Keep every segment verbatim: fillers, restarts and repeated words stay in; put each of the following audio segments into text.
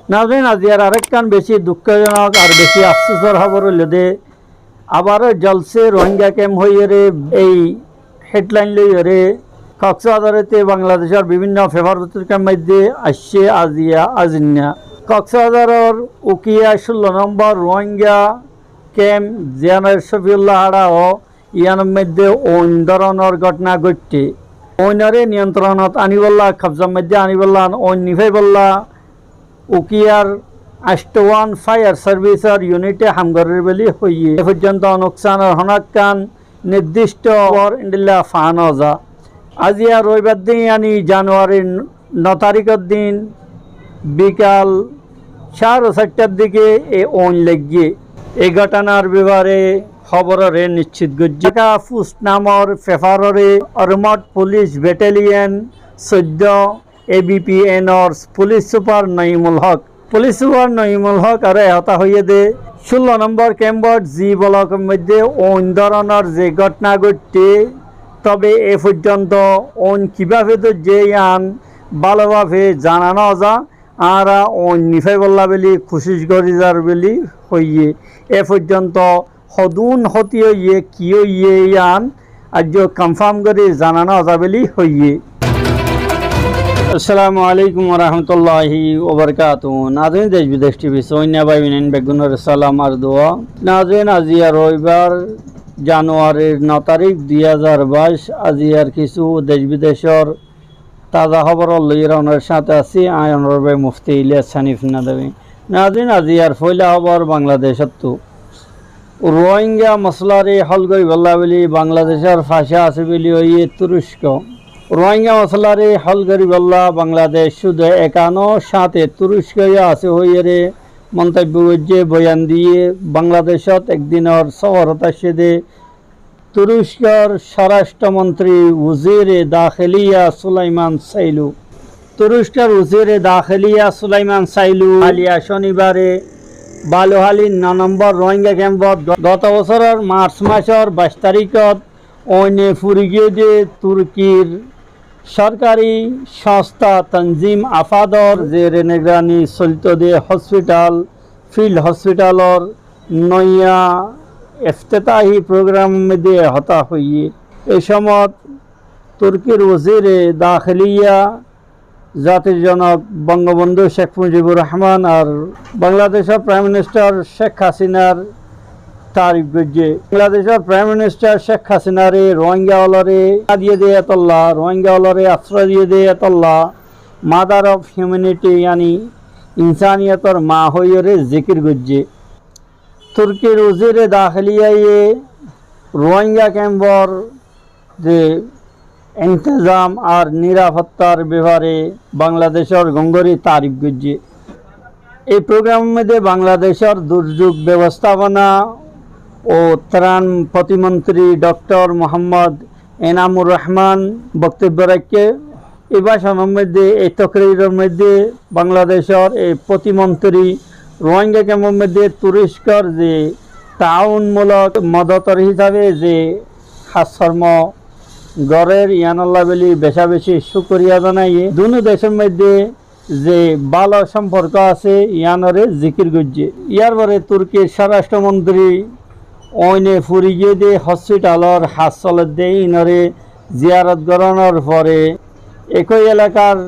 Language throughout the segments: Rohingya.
Nazirin, aziyar arekkán beci dukkojonok ar beci afsusor hóbor óilde, abaró jolse Rohingya kemp hoiyóre ei hedlain loiyóre Koksbazar óite Bangladecor bibinno fefar fotrikar moidde aiccé aziya azinna. Koksbazaror Ukiya cullo nombor Rohingya kemp, ziyanor Cofiyulla hára ó, iyanor moidde oin dóronor gótna goitte. Oinore niyontoronot anibólla, kobzar moidde anibólla, oin nifaibolla Ukiyar anctho wan fayar sarvisor yunite ham gorer buli hoiye. E foijjonto nuksanor honókkán nirdictho hóbor endilla faa no za. Aziya roibar din, yani Januarir no tarikor din bikal sare sairtar dike e oin laiggé. E gótnar befare hóborore niccit goijjé Dhaka Post namor fefarore Armoured Police Battalion soiddo, A B P N or pulis sufar Noimul Hók. Pulis sufar Noimul Hók aró e hotá hoiyé de, cullo nombor kempor zi bolokor moidde oin dóronor ze gótna goitte, tobe e foijjonto oin kibáfe dóijje yián bálobafe zana no za, añára oin nifaibolla buli kucíc gorí zar buli hoiyé. E foijjonto hodún hóti óiye, ki óiye, yián aijjó konfam gorí zana no za buli hoiyé. Assalamu alaikum warahmatulláhi wabarakátuhu. Nazirin, Dec Bidec T V sóinna bái boin beggúnore salam ar dua. Nazirin, aziya roibar, Januarir no tarik, dui házar baic, aziyar kissú dec bidecor taza hóbor loiyóre onor sáñte así, añí onor bái Mufti Ilyas Hanif Nadwi. Nazirin, aziyar foila hóbor Bangladecottu. Rohingya mosolare hól goríbolla buli Bangladecor fáñce asé buli hoiyé Turusko. Rohingya mosolare hól goríbolla Bangladec cúde eka no, sáñte Turusko yó asé hoiyóre montobbo goijjé, boyan diyé. Bangladecot ek dinor soforot aiccé de Turuskor sórastro montri, wozire daxiliya Sulaiman Sailu. Turuskor wozire daxiliya Sulaiman Sailu háliya cónibare Baluhali no nombor Rohingya kempot go-, goto bosóror Marc macor baic tarikot oine furi giyé de Turkir sórkari sóñstha Tanzim Afador zere negerani solto de hospital, field hospitalor noiya iftitahi program moidde hotá hoiyé. E somot Turkir wozire daxiliya zatir zonok Bongobondhu Cek Mujibur Rohman ar Bangladecor Prime Minister Cek Hasinar tarif goijjé. Bangladecor Prime Minister Cek Hasinare Rohingya ólore diye de etolla, Rohingya ólore asroy diye de etolla, Mother of Humanity, yani insaniyotor ma hoiyóre zikir goijjé. Turkir wozire daxiliyaye Rohingya kempor ze intezam ar nirafottar befare Bangladecor gongori tarif goijjé. Ei program moidde Bangladecor durzuk bebostafona o tran protimontri Doktor Muhammod Enamur Rohman boktobbo raikké. Ei báconor moidde, ei tokriror moidde Bangladecor ei protimontri Rohingya kempor moidde Turuskor ze taawunmulok modotor hisabe ze háskormo gorer, yanolla buli beca beci cúkuriya zanaiye. Dunu decor moidde ze bála somporko asé, yanore zikir goijjé. Yar fore Turkir sórastro montri oine furi giyé de hospitalor ham soler de inore ziyarot goronor fore ekoi elakar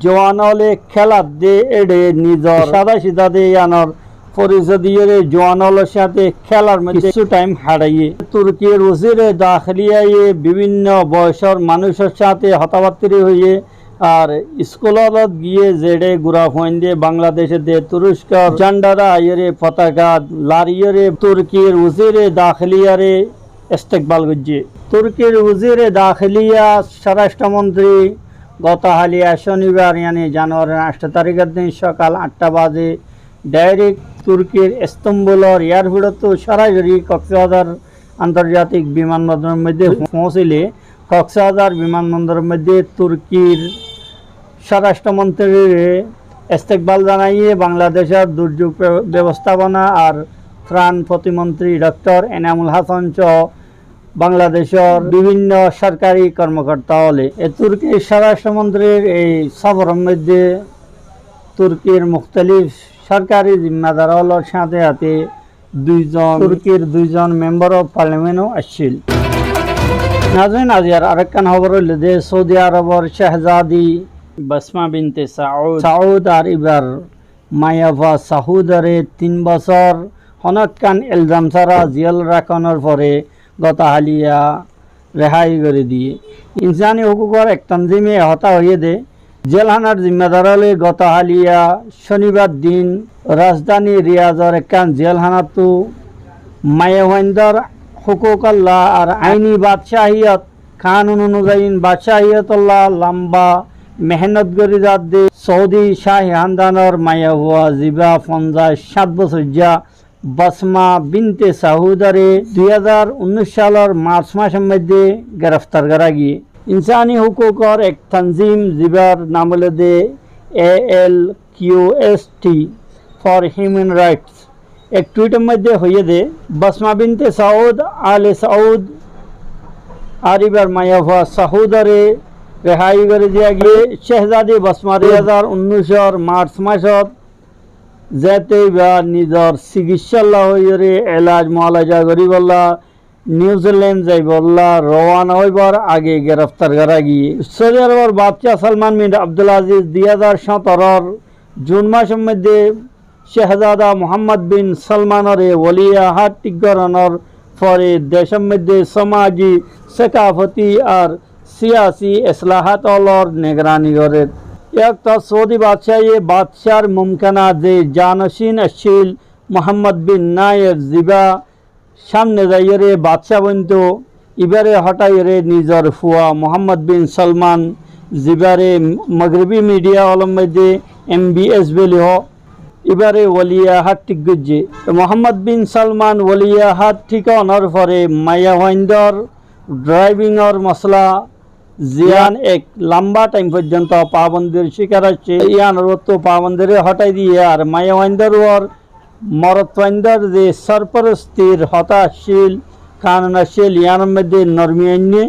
juwan óle kélar de ede nizor sada sida de yanor forisoy diyóre juwan ólor sáñte kélar moidde kissú thaim háraiyé. Turkir wozire daxiliyaye bibinno boyosor manúcor sáñte hotábattari hoiyé, ar iskulot giyé zeçé gura fuainde Bangladecor de Turuskor zandara aiyóre potaka lariyóre Turkir wozire daxiliyare istekbal goijjé. Turkir wozire daxiliya sórastro montri goto háliya cónibar, yani Januarir anctho tarikor din sokal añctha baze dairek Turkir Istanbulor airportottu sorasori Koksbazar antorjatik bimanbondoror moidde foóñsile Koksbazar bimanbondoror moidde Turkir sórastro montrire istekbal zanaiye Bangladecor durzuk be-, bebostafona ar ত্রাণ প্রতিমন্ত্রী ডক্টর এনামুল হাসান সহ বাংলাদেশর বিভিন্ন সরকারি কর্মকর্তা অকলে। এ তুর্কির স্বরাষ্ট্রমন্ত্রীর এই সফরর মধ্যে তুর্কির মুখতালিফ সরকারি জিম্মাদার অকলর সাথে সাথে দুইজন তুর্কির দুইজন মেম্বার অফ পার্লামেন্টও আসছিল। নাজরিন, আজিয়ার আরেকখান খবর অইল যে সৌদি আরবর শাহজাদি বাসমা বিনতে সাউদ, সাউদ আর ইবার মায়াফা সাহুদরে তিন বছর হনক্কান এলজাম ছাড়া জেল রাখানোর পরে গত হালিয়া রেহাই করে দিয়ে। ইনসানি হুকুকর এক তনজিমে এ হতা হইয়ে দে, জেলহানার জিম্মাদার অকলে গত হালিয়া শনিবার দিন রাজধানী রিয়াজর একখান জেলহানাতু মায়াফাইন্দর হুকুকল্লা আর আইনি বাদশাহিয়ত কানুন অনুযায়ী বাদশাহিয়তল্লা লম্বা মেহনত করি যার দে সৌদি শাহী খানদানর মায়াফুয়া জিবা পঞ্চাশ ষাট বছর যা বাসমা বিনতে সাউদরে দুই হাজার উনিশ সালর মার্চ মাসর মধ্যে গ্রেফতার করা গিয়ে। ইনসানি হুকুকর এক তনজিম জিবার নাম অইল the A L Q S T for human rights এক টুইটর মধ্যে হইয়ে দে, বাসমা বিনতে সাউদ, আলে সাউদ আর ইবার মায়াফা সাহুদরে রেহাই করে দিয়া গিয়ে। শাহজাদি বাসমা দুই হাজার উনিশর মার্চ মাসত যেতে ইবা নিজর চিকিৎসাল্লা হইরে এলাজ মুআলাজা করিবল্লা নিউজিল্যান্ড যাইবল্লা রওয়ানা হইবার আগে গ্রেফতার করা গিয়ে। সৌদি আরবর বাদশাহ সালমান বিন আব্দুল আজিজ দুই হাজার সতেরোর জুন মাসর মধ্যে শাহজাদা মোহাম্মদ বিন সালমানরে ওলিয়াহাত ঠিক করানোর পরে দেশর মধ্যে সমাজি, সেকাফতি আর সিয়াসি ইসলাহাত অকলর নিগরানি করে। এক তো সৌদি বাদশাহে বাদশার মুমকানা যে জানশিন আসিল মোহাম্মদ বিন নায়েফ জিবা সামনে যাইয়েরে বাদশা বনতো, ইবারে হটাইয়েরে নিজর ফুয়া মোহাম্মদ বিন সালমান জিবারে মগরবি মিডিয়া অকলর মধ্যে এম বি এস বুলি হ, ইবারে ওলিয়াহাত ঠিক গইজে। তো মোহাম্মদ বিন সালমান ওলিয়াহাত ঠিক অনার পরে মায়াফাইন্দর ড্রাইভিংর মসলা জিয়ান এক লম্বা টাইম পর্যন্ত পাবন্দির শিকার আসে। ইয়ানর অত্ত পাবন্দিরে হটাই দিয়ে আর মায়াফাইন্দর ওর মরদফাইন্দর যে সরপরস্তির হতা আসিল, কানুন আসিল, ইয়ানর মধ্যে নরমি আইনে।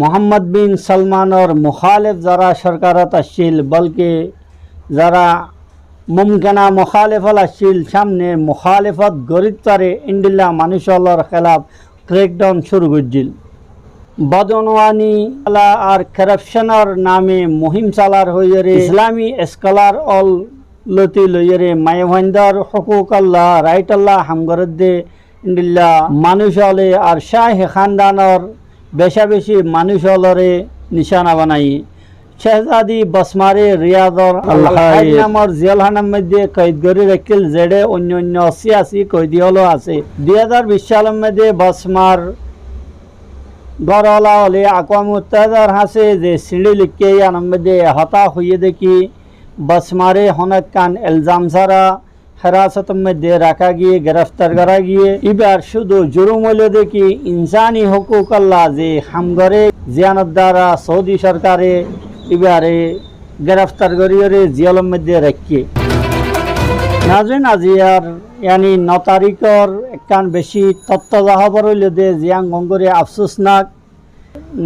মোহাম্মদ বিন সালমানর মুখালেফ যারা সরকারত আসিল, বলকে যারা মুমকিনা মুখালেফত আসিল, সামনে মুখালেফত গরিত পারে ইন্ডিল্লা মানুষ অকলর খেলাফ ক্র্যাকডাউন শুরু করছিল। বদনওয়ানি আলা আর করাপশনর নামে মুহিম চালার হইরে ইসলামী স্কলার অকল লতি লইরে মায়াফাইন্দর হকুক আল্লাহ, রাইট আল্লাহ হাম করে দে ইন্ডিল্লা মানুষ অকলে আর শাহী খানদানর বেশা বেশি মানুষ অকলরে নিশানা বানাই। শাহজাদি বাসমারে রিয়াদর আল হাইদ নামর জেলহানার মধ্যে কয়েদ করি রাখিল, যেড়ে অন্য অন্য সিয়াসি কয়েদি অকল আছে। দুই হাজার বিশ সালর মধ্যে বাসমার ঘরওয়ালা অকলে আকওয়াম মুত্তাহিদার হাতে যে চিঠি লিখে, ইয়ানর মধ্যে হতা হইয়ে দেখি বাসমারে হনকান এলজাম ছাড়া হেরাসতর মধ্যে রাখা গিয়ে, গ্রেফতার করা গিয়ে। ইবার শুধু জুরুম অইল দেখি ইনসানি হকুক আল্লাহ যে হাম করে, জিয়ানর দ্বারা সৌদি সরকারে ইবারে গ্রেফতার করিয়ে জেলর মধ্যে রাখিয়ে। নাজরিন, আজিয়ার ইয়ানি ন তারিখর একখান বেশি তত্তাজা খবর অইল দে জিয়ান গঙ্গরে আফসোসনাক।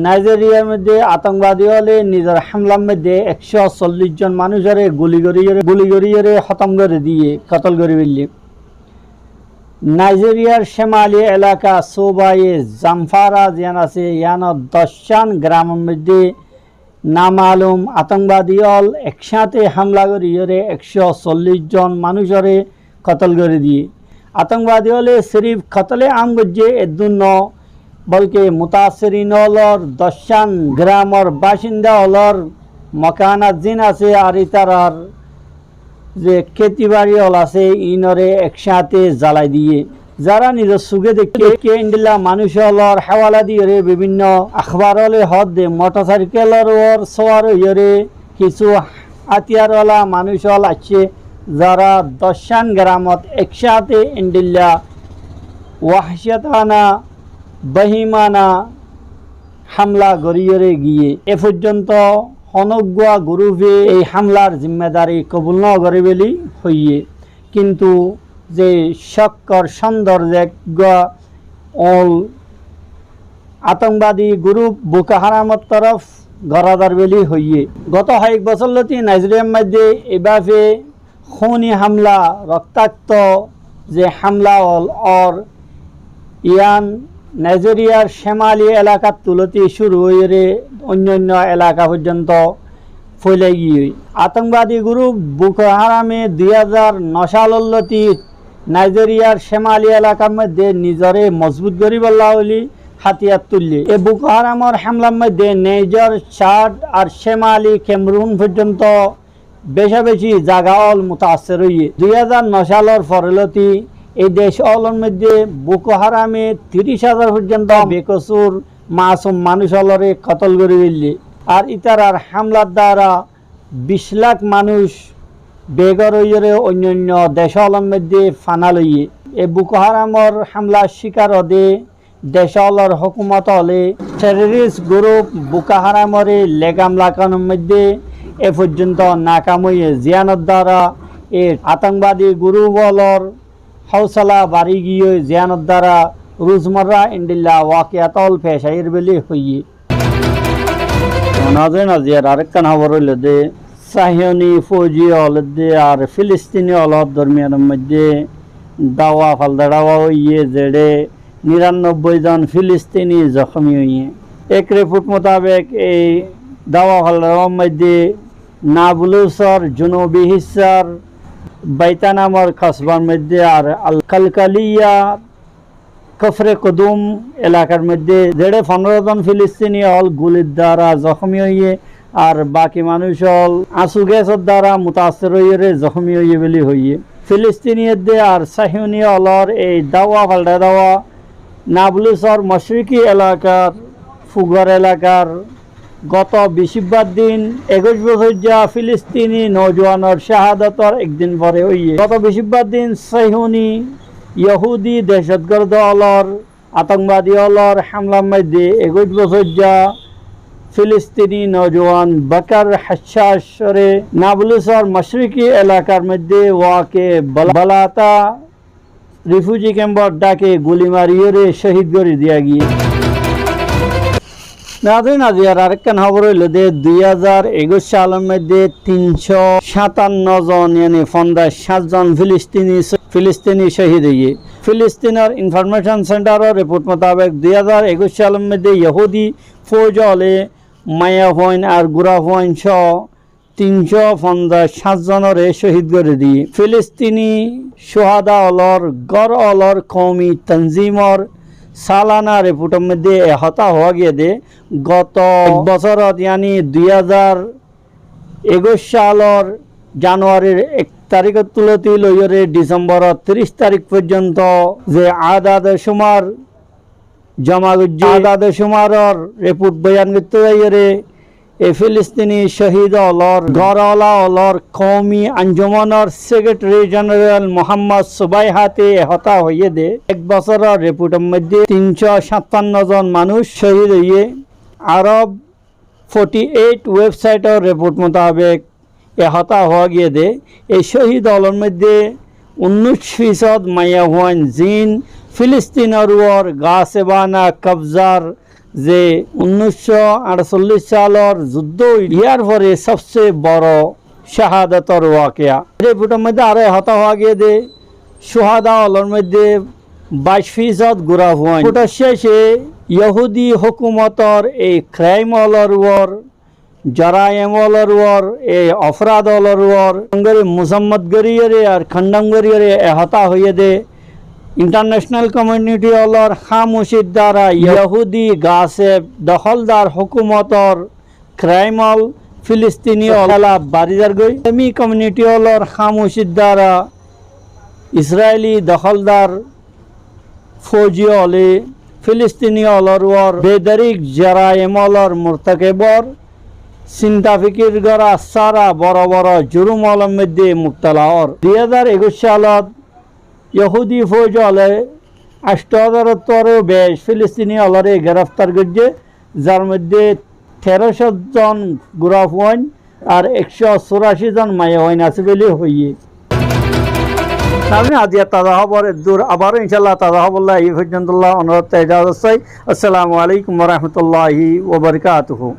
নাইজেরিয়ার মধ্যে আতঙ্কবাদী অকলে নিজর হামলার মধ্যে একশো চল্লিশ জন মানুষরে গুলি করিয়ে, গুলি করিয়ে খতম করে দিয়ে, কতল করে ফেললে। নাইজেরিয়ার শিমালি এলাকা সুবায়ে জামফারা জিয়ান আছে, ইয়ানো দশখান গ্রামর মধ্যে নামালুম আতঙ্কবাদী অকল একসাথে হামলা করিয়ে একশো চল্লিশ জন মানুষরে কতল করে দিয়ে। আতঙ্কবাদী অকলে সিরিফ কতলে আম গজ্জে এদ্দুন ন, বলকে মুতাসিরিন অকলর দশখান গ্রামর বাসিন্দা অকলর মকানাত জিন আছে আর ইতারার যে খেতিবাড়ি অকল আছে, ইনরে একসাথে জ্বালাই দিয়ে। যারা নিজর চুকে দেখে, দেখে ইন্ডিল্লা মানুষ অকলর হাওয়ালা দিয়রে বিভিন্ন আখবার অকলে হদ দে, মোটরসাইকেলর ওর সওয়ার হইয়রে কিছু হাতিয়ারওয়ালা মানুষ অকল আসে, যারা দশখান গ্রামত একসাথে ইন্ডিল্লা ওয়াহশিয়াতানা, বেইমানা হামলা করিয়রে গিয়ে। এ পর্যন্ত হনগুয়া গ্রুপে এই হামলার জিম্মেদারি কবুল ন করে বুলি হইয়ে। কিন্তু ze cókkor cóndor ze eggúa óul atongbazi gurúp Boko Haramor torof gorá zar buli hoiyé. Goto hoyek bosór lóti Naizeriyar maze eibáfe kúni hámla, roktákto ze hámla óol ór, yián Naizeriyar cémali elakattú lóti cúru óiyore oinno oinno elaka foijjonto foilai giyói. Atongbazi gurúp Boko Harame dui házar no salor lóti Naizeriyar cémali elakar maze nizore mozbut goríbolla buli hátiyar tuillé. E Boko Haramor hámlar maze Naizor, Cad ar cémali Kemerun foijjonto becabeci zaga óol mutaasser óiye. Dui házar no salor fore lóti ei dec óolor maze Boko Harame tiríc házar foijjonto bekosur masum manúic ólore kotol gorí félaiyé. Ar ítarar hámlar duara bic lak manúic begór óiyore oinno oinno dec ólor maze fana loiyé. E Boko Haramor hámlar cíkar óde dec ólor hókumot óle terrorist gurúp Boko Haramore legam lakanor maze e foijjonto nakam óiye, ziyánor duara e atongbazi gurúp ólor hóusala bari giyói, ziyánor duara ruzmorra endilla wakiyat ól fec aiyér buli hoiyé. Nazerin, aijjar arekkán hóbor óilde, Sahiyoni fouji óol edde ar Filistini ólor dormiyanor maze dawa faldawa óiye, zeçé niranobboi zon Filistini zohmi óiye. Ek report mutabek ei dawa faldawa maze Nablusor junubi hissar Baita namor kosbar maze ar Al-Kalkaliya Kofre Kodum elakar maze zeçé fondoro zon Filistini ól gulir duara zohmi óiye ar baki manúic ól añsu gesor duara mutaasser óiyore zohmi óiye buli hoiyé. Filistini edde ar Sahiyoni ólor ei dawa faldawa Nablusor mocriki elakar, fugor elakar goto bicíbbar din ekuic bosóijja Filistini noujuwanor cahadotor ek din fore óiye. Goto bicíbbar din Sahiyoni Yohudi dehcotgordo ólor, atongbazi ólor hámlar maze ekuic bosóijja Filistini noujuwan Bakar Hassasore Nablusor mocriki elakar maze wake Bala-, Balata rifuji kempor dháke guli mariyore cóhid gorí diya giyé. Nazerin, aijjar arekkán hóbor óilde, dui házar ekuic salor maze tin cót sátanno zon, yáni fonzaic háñt zon Filistini, Filistini cóhid óiye. Filistinor Information Centeror report mutabek, dui házar ekuic salor maze Yohudi fouj óle maiyafuain ar gurafuain só tin cót fonzaic háñt zonore cóhid gorí diye. Filistini cuhada ólor gór ólor koumi tanzimor salana reportor maze e hotá hoó giyé de, goto ek bosórot, yáni dui házar ekuic salor januarir ek tarikóttu lóti loiyore Disemboror tiríc tarik foijjonto ze adade cumar joma goijjé. Adade cumaror report boyan goittó zaiyóre e Filistini cóhid ólor gór ola ólor koumi anjumonor Sekretari Jeneral Muhammad Subaihate e hotá hoiyé de, ek bosóror reportor maze tin cót sátanno zon manúic cóhid óiye. Arob forty eight websaitor report mutabek e hotá hoó giyé de, e cóhid ólor maze unnúic fisót maiyafuain, ziín Filistinor uore gasebana kobzar ze unnúic cót añctollic salor juddó, yar fore sobse boro cahadotor wakeya. Reportor maze aró e hotá hoó giyé de, cuhada ólor maze baic fisót gurafuain. Reportor céce Yohudi hókumotor ei kraim ólor uore, joraim ólor uore, ei oforad ólor uore, engori muzammot goríyore ar kondom goríyore e hotá hoiyé de, international komiuniti ólor hámucir duara Yohudi gaseb doholdar hókumotor kraim ól Filistini ólor hélaf bari zargoi. Islami komiuniti ólor hámucir duara Israili doholdar fouji óle Filistini ólor uore bedarik joraim ólor murtakeb ór, sinta fikir gora sára boro boro jurum ólor maze mubtala ór. Dui házar ekuic salot Yohudi fouj óle añctó házarottu aró beci Filistini ólore gereftar goijjé, zar maze teró cót zon gurafuain ar ekcó cúraci zon maiyafuain asé buli hoiyé. Nabin, aijja taza hóbor eddúr, abaró incállah taza hóbor loi aiyí foijjontolla onoráttu ijazot sai. Assalamu alaikum wa rahmatullahi wa barakatuhu.